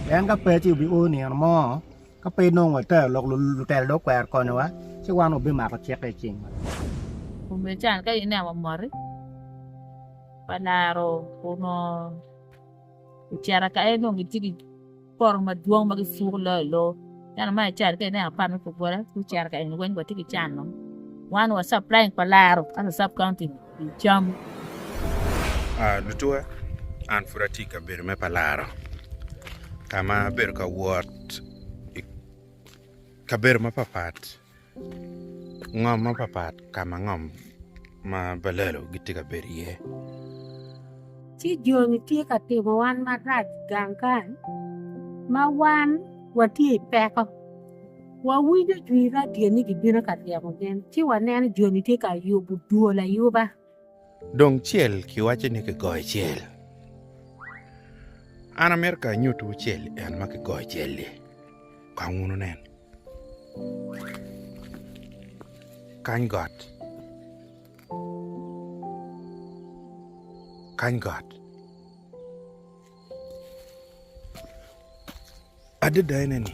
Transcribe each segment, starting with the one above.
Pien ka pe ci obio nino mo ka pe nongo watero lok lutela dong okwero konyowa ci wan wabimako cikke i cingwa. Omiyo can ka ineno moti pa laro onongo ocito ka en dong gitye ki poto madwong ma gipuko loyo i loo ento ma i cal ka ineno pat me Pogora gucito ka eni weng watye ki can dong wan wa supplying pa laro as a sub county i cam. Lutuwa an pud atye i kabedo me Palaro ka ma abedo ka wot i kabedo mapatpat Ngom mapapat ka ma ngom ma balalo gitye ka bedo iye. Ci joni tye ka timo wan marac gang kany ma wan watye i peko. Wawinyo jwi radio ni gibino ka ryemo gin, ci waneno joni tye ka yubo dwol ayuba. Dong cel kiwaco ni kigoyo cel. An amito ka anyutwu cel en ma kigoyo cel-li. Kong wun wunen. Kany got, kany got. Adada ene ni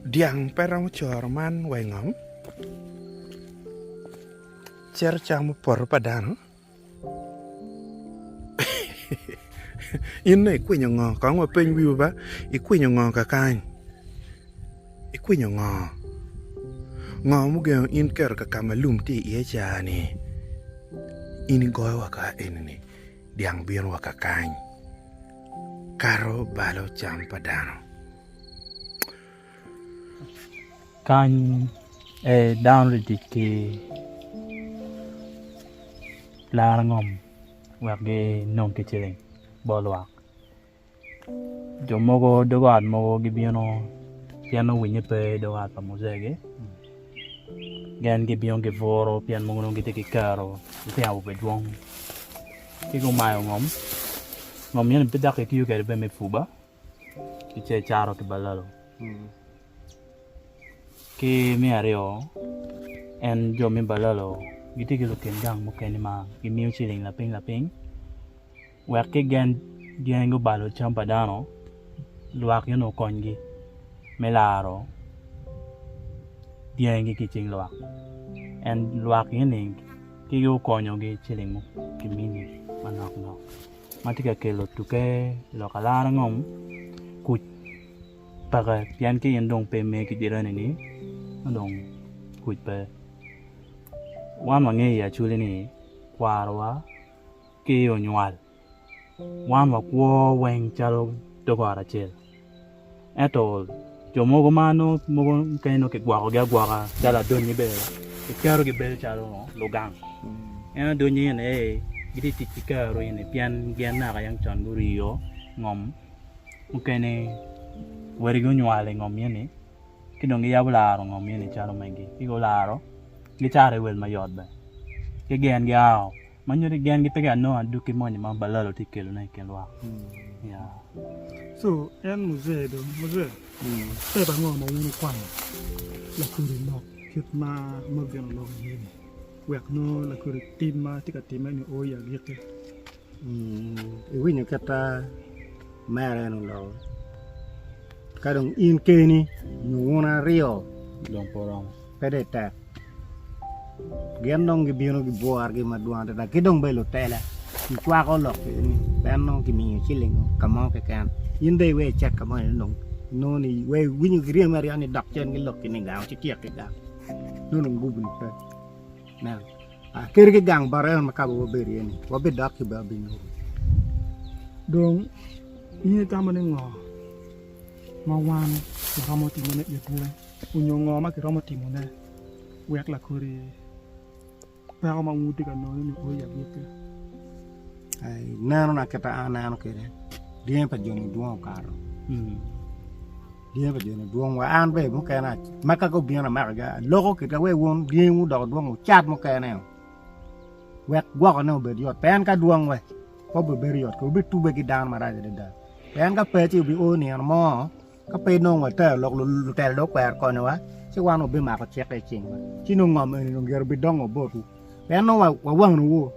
dyang pe romo coro man wa i ngom cito camo poto pa dano. In nongo ikwinyo ngo? Kong wapeny wiwa ba, ikwinyo ngo kakany? Ikwinyo ngo? Ngo mugengo in keto ka ka ma lum tye iye ca-ni? In igoyo wa ka eni-ni, dyang bino wa kakany kato balo cam pa dano. Kany aye dano gitye ka tic ki laro ngom wek ginong ki ciling bot lwak jo mogo dog ot mogo gibino pien nongo winye pe i dog ot pa muzegi gin gibino giburo pien mogo nongo gitye ki kero lutino awobe dwong ci gumayo ngom, ngom eni pe dok kitiyo kwede bene me pur ba. Ki caro ki balalo ki me aryo en jo me balalo gitye ki lukin gang mukene ma gimiyo ciling lapiny lapiny wek ki gen gin gubalo cam pa dano lwak gin okonygi me laro dyangi ki i cing lwak en lwak eni ki gukonyogi ciling ki mini manok nok. ma tye ka kelo tuke i lok alara ngom kuc peke pien ki in dong pe ime ki jirani ni nongo dong kuc pe wan wangeyo i acholi ni kwarowa ki onywal wan wakwo weng calo dog ot acel. Ento jo mogo ma nongo mogo mukene nongo kigwokogi agwoka calo adonyi bene kiketogi bedo calo lugang. En adonyi eni aye gitye ka tic ki kero eni pien gin naka yang con guriyo ngom mukene wadigi onywalo i ngom eni ci dong giyabo laro ngom eni calo megi ci gularo gicato i wel mayot bene ci gin gia Ma nyuto ni gen gipe ki anongo adwogi moni ma balalo tye ka kelone i kin lwak. So en muzee do, muzee, step ango ma wun wukwanyo lakodi lok kit ma Morgan oloko iye ni wek nongo lakodi tim ma tye ka time ni o i agikki? Iwinyo kit mere en oloko ka dong in keni nyo wun aryo Dong pe oromo. Pe dong itek. Gin dong gibino gibworgi madwong adada ki dong bene lutela gicwako lok eni pien nongo kimiyo ciling ka mo keken in dong iwek icit ka mo dong inongo ni iwinyo giryemi arya ni dok cen gilokki ni gang ci tyekki gang nongo dong gubni pe ineno kadi ki gang bota eno ma kaba wabedo iye ni wabidok ki bene wabinyuto. Dong in itamo ni ngo ma wan waromo timone itwa? Onyo ngo ma kiromo timone wek lakodi peko ma wun wutye ka nongo-ni o i agikki? Nenona kit ma an aneno kwede, dyangi pa joni dwong okato. Dyangi pa joni dwong wa an bene mukene ma ka gubino amakogi aloko kwedgi wek wun dyangiwu odoko dwong wucat mukene-o wek gwokone obed yot pien ka dwong we pe obibedo yot wubitube ki dano marac adada pien ka pe ci obio nino mo Ka pe nongo watero lok lutela dong okwero konyowa, ci wan wabimako cikke i cingwa, ci nongo ngom eni dong myero obidongo botwu, pien nongo wawanowu.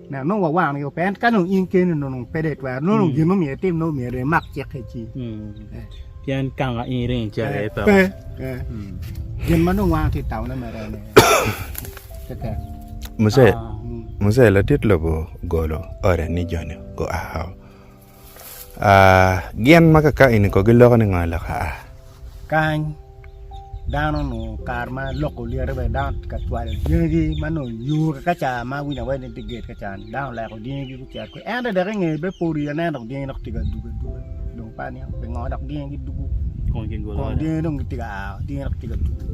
Neno nongo wawano yo pien ka dong in keni nongo pe dong itwero nongo dong gin ma myero itim nongo myero imak cikke i cingi. Pien kanga in iringo icito iye peke. Pe. Gin ma dong wan watye ka tamone mere ene keken. Muse, Muse ladit lobo ogolo ode ni joni gua. Gin ma kaka eni ko giloko ni ngo lok aa? Kany dano onongo kare ma loko lyete bene dano tye ka cwalo dyangigi ma nongo yo kaka ca ma awinyo awaci ni tye gate ka ca ni dano oleko dyangigi gucito kwede ento dok inge bene pud aneno dok dyangi dok tye ka dugo aduga dong pe aniang pingo dok dyangi dugo Kong dyangi dong gitye ka aa dyangi dok tye ka dugo.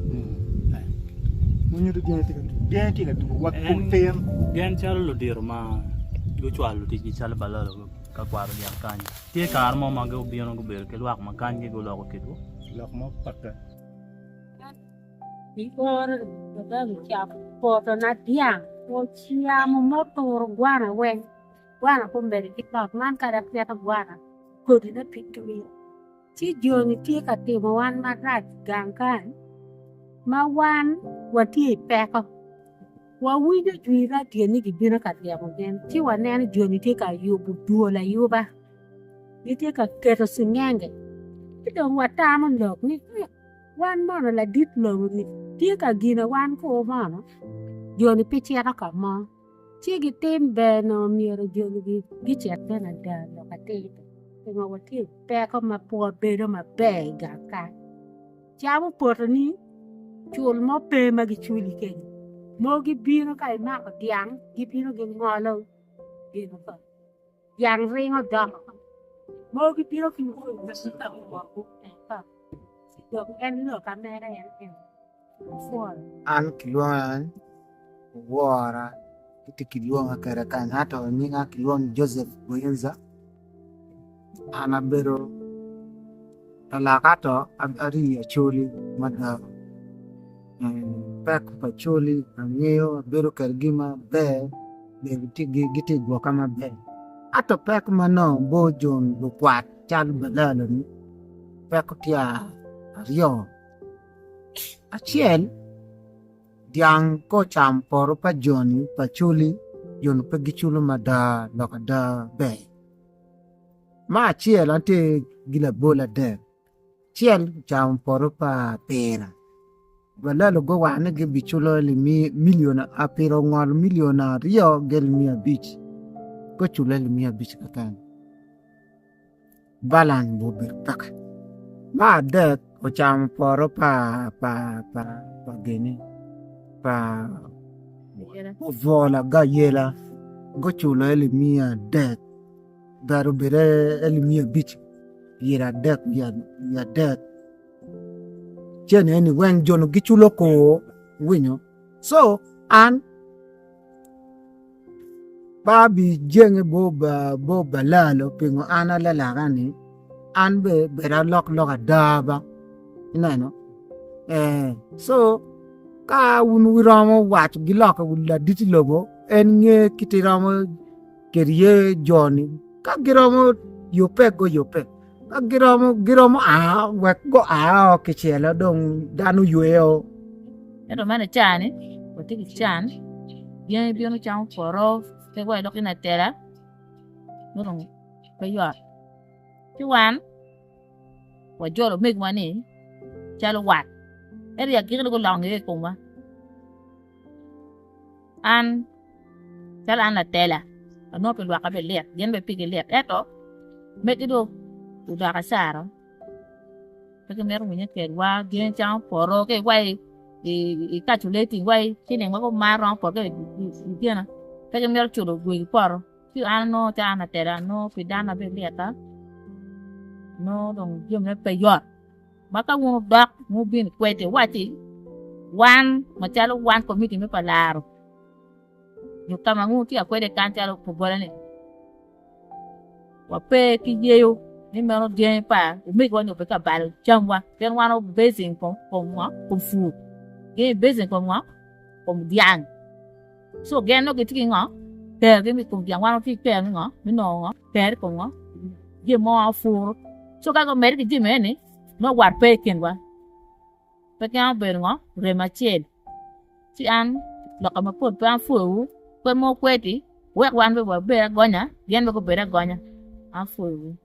Munyuto dyangi tye ka tuko. Dyangi tye ka tuko wa kun tin. Gen calo ludito ma gucwalo luticgi calo balalo ka kwaro dyang kany. Tye kare mo ma gubino gubedo ki lwak ma kanygi guloko kitwu? Lok mo peke. Potona dyang ocamo ma oturo gwana weng, gwana pe omedo ki lot man kadi apito gwana kodine pe twi. Ci jo-ni tye ka timo wan marac i gang kany ma wan watye i peko. Wawinyo jwi radio ni gibino ka ryemo gin, ci waneno jo-ni tye ka yubo dwol ayuba, gitye ka keto cingenge. Ci dong watamo lok ni, 'Wan mono ladit lobo-ni tye ka gino wan kwo mono? Jo-ni pe cito ka mo. Ci gitim ber nongo myero joni gicit bene ada lok atir pingo watye i peko ma pe wabedo maber i gang kany. Cam opoto ni cul mo pe ma giculi kenyo mogo gibino ka imako dyang gibino gingolo gin oko dyang ringo doko mogo gibino ki dong en lok amera en eni. An kilwonga ni Owora kit kilwonga kwede kany ento nyinga kilwongo ni Joseph Buyinza an abedo lalaka to arii Acholi mada peko pa Acholi angeyo abedo kwedgi maber gitye gwoka maber ento peko ma nongo bor jo lukwat calo balalo-ni peko tye aryo. Acel, dyang ka ocamo poto pa joni pa culi, joni pe giculo mada lok ada ber. Me acel an tye ki labol adek, acel ocamo poto pa pira, balalo guwaco ni gibiculo milion pira ongolo milion aryo ki alip miya abic, gucule alip miya abic keken. Balan bene obedo peke. Me adek ocamo poto pa gini pa obwola gayela guculo alip miya adek ber obed alip miya abic pyera adek wiye adek cene eni weng jo-nu giculo kor iwinyo co an Pe abijenge bot balalo pingo an alalaka-ni, an bene ber alok lok ada ba ineno ee co ka wun wuromo waco giloko ladit i lobo en nge kit iromo kede iye jo-ni ka giromo yubbe guyubbe ka giromo giromo a wek gua kicel dong dano oyweo. Ento man i caa-ni watye ki can dyangi bino camo poto pe wa ilok gin atela nongo dong pe yot ci wan wajolo omegiwa ni calo wat ento i agikine guloko ngeye i komwa. An calo an latela anongo pi lwakka bene lit gin bene pigi lit ento megi dong odok acara pe gimito winye kwedwa gin camo poto ki wa i calculating wa ciling ma gumaro romo poto ki i gina pe gimito culo wegi poto ci an anongo calo an latela anongo pi dano na bene litta nongo dong jamine pe yot. Ma ka wun wudok wubino i kwedde, wuwacci, 'Wan macalo wan komiti me pa laro nyo ka ma wutye ka kwede kany calo Pogola-ni, wape ki yeyo ni meno dyangi pa omegiwa nyo obedo ka balo camwa pien wan wabecing kom ngo? Kom pur, gin gibecing kom ngo? Kom dyang. Co gin nongo gitye ki ngo? Kergi me kom dyang, wan watye ki ker me ngo? Me nongo ngo? Ker i kom ngo? Jami mo ma wapuro. Co ka gumedde ki jami eni, nongo wat pe i kinwa. Pe gengo bedo ngo? Rem acel. Ci an lokke mapol pe apwoyowu, pe mo kwedi. Wek wan bene wabed agonya, gin bene gubed agonya. Apwoyowu.